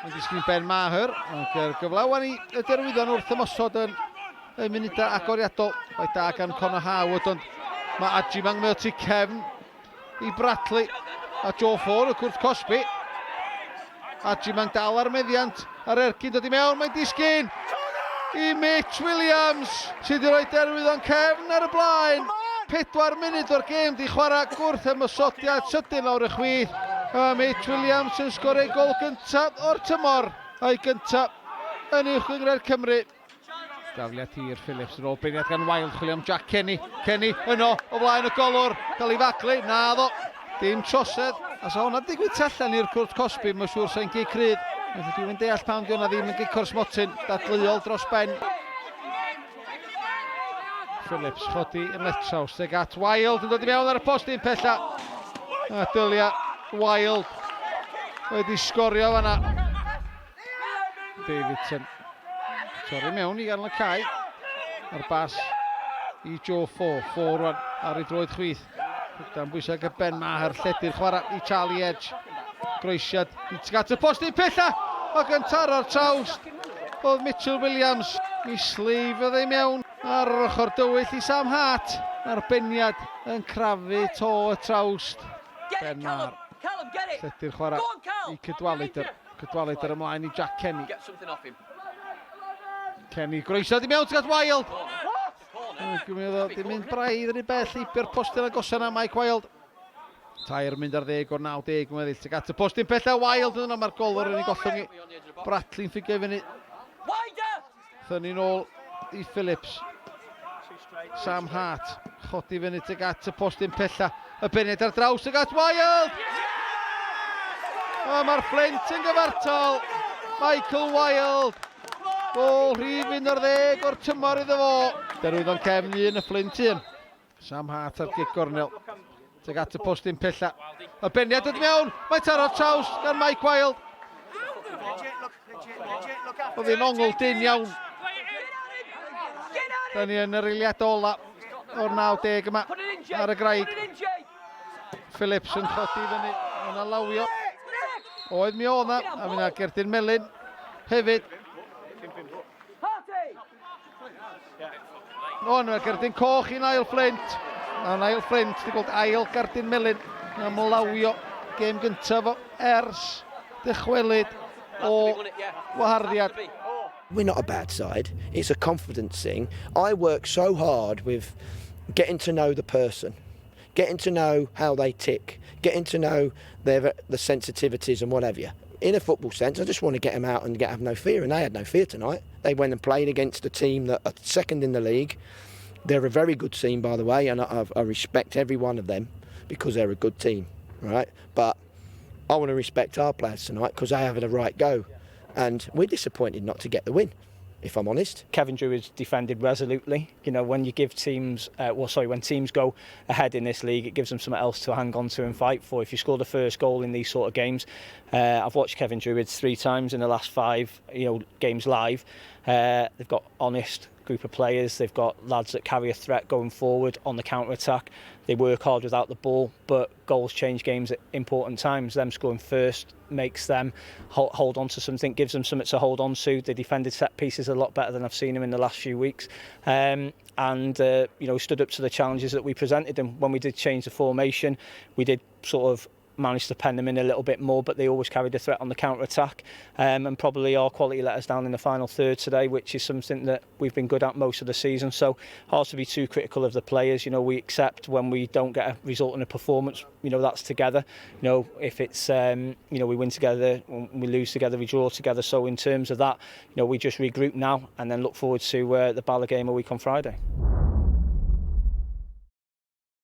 Mae'n disgyn Ben Maher, ac yr gyfle wan i y Derwyddon wrth ymosod yn y munudau agoriadol. Mae da gan Conor Howard, ond mae Adjimang mewn tu cefn i Bradley a Joe Ford y cwrt cosbi. Adjimang dal ar meddiant a'r ergyd dod i mewn, mae'n disgyn i Mitch Williams sydd wedi rhoi Derwyddon cefn ar y blaen. 4 munud o'r gêm di chwarae gwrth ymosodiad sydyn lawr y chwith. A Mitch Williams yn sgorio ei gol gyntaf o'r tymor a'i gyntaf yn Uwch Gynghrair Cymru. Dafliad hir Phillips yn ôl beirniad gan Wild, chwilio am Jack Kenny. Kenny yno o flaen y golwr, cael ei faglu, na ddo. Dim trosedd. A sa hwnna digwydd tu allan i'r cwrt cosbi, mae'n siŵr sa'n gic rydd. Felly dwi'n yn deall pam di hwnna ddim yn gic o'r smotyn, dadleuol dros ben. Phillips chodi yn letraws tuag at Wild yn dod i mewn ar y post un pella. A dylia Wild wedi sgorio fanna. Davidson torri mewn i ganol y cae. A'r bas i Joe Fo. Fo rwan ar ei droed chwith. Dan bwysau ag y Ben Maher lledu'r chwarae i Charlie Edge. Groesiad i at y post i pella ac yn taro'r trawst oedd Mitchell Williams. Mi sleifiodd ei mewn ar yr ochr dywyll i Sam Hart. A'r beniad yn crafu to y trawst. Ben Maher. Lledu'r chwarae i Cydwalidr. Cydwalidr ymlaen i Jack Kenny. Kenny groesiad i mewn tuag at Wild. Dwi'n meddwl, dim mynd braidd yn ei bell heibio'r postyn agosa na Mike Wild. 13 o'r 90 yn weddill tuag at y postyn pella Wild yn yno, mae'r golwr yn ei gollwng i Bradley'n ffigio i fyny. Thynnu nôl i Phillips. Sam Hart, chodi fyny tuag at y postyn pella. Y beniad ar draws tuag at Wild! A mae'r Flint yn gyfartal. Michael Wild. Gol rhif 11 o'r tymor iddo fo. Derwyddon cefn un, y Flint un. Sam Hart ar gic gornel. Tuag at y postyn pella. Y beniad dod mewn. Mae taro traws gan Mike Wild. Oedd hi'n ongl dyn iawn. Da ni yn yr eiliad ola o'r 90 yma ar y graig. Phillips yn chodi fyny. Yna lawio. Oedd mi oedd na. A mi na Gerdyn Melyn hefyd. O, yna gerdyn coch i Niall Flint. A Niall Flint wedi gweld ail gerdyn melyn am lawio gêm gyntaf o ers dychwelyd o waharddiad. We're not a bad side. It's a confidence thing. I work so hard with getting to know the person, getting to know how they tick, getting to know their the sensitivities and whatever. In a football sense, I just want to get them out and get have no fear, and they had no fear tonight. They went and played against a team that are second in the league. They're a very good team, by the way, and I, I respect every one of them because they're a good team, right? But I want to respect our players tonight because they have a right go, and we're disappointed not to get the win if I'm honest. Kevin Drew has defended resolutely. You know, when you give teams, uh, well, sorry, when teams go ahead in this league, it gives them something else to hang on to and fight for. If you score the first goal in these sort of games, I've watched Kevin Druids three times in the last five, you know, games live. They've got honest group of players. They've got lads that carry a threat going forward on the counter attack. They work hard without the ball, but goals change games at important times. Them scoring first makes them hold on to something, gives them something to hold on to. They defended set pieces a lot better than I've seen them in the last few weeks. And you know, stood up to the challenges that we presented them. When we did change the formation, we did sort of managed to pen them in a little bit more, but they always carried a threat on the counter-attack. And probably our quality let us down in the final third today, which is something that we've been good at most of the season. So hard to be too critical of the players. You know, we accept when we don't get a result in a performance, you know, that's together. You know, if it's, you know, we win together, we lose together, we draw together. So in terms of that, you know, we just regroup now and then look forward to the Bala game a week on Friday.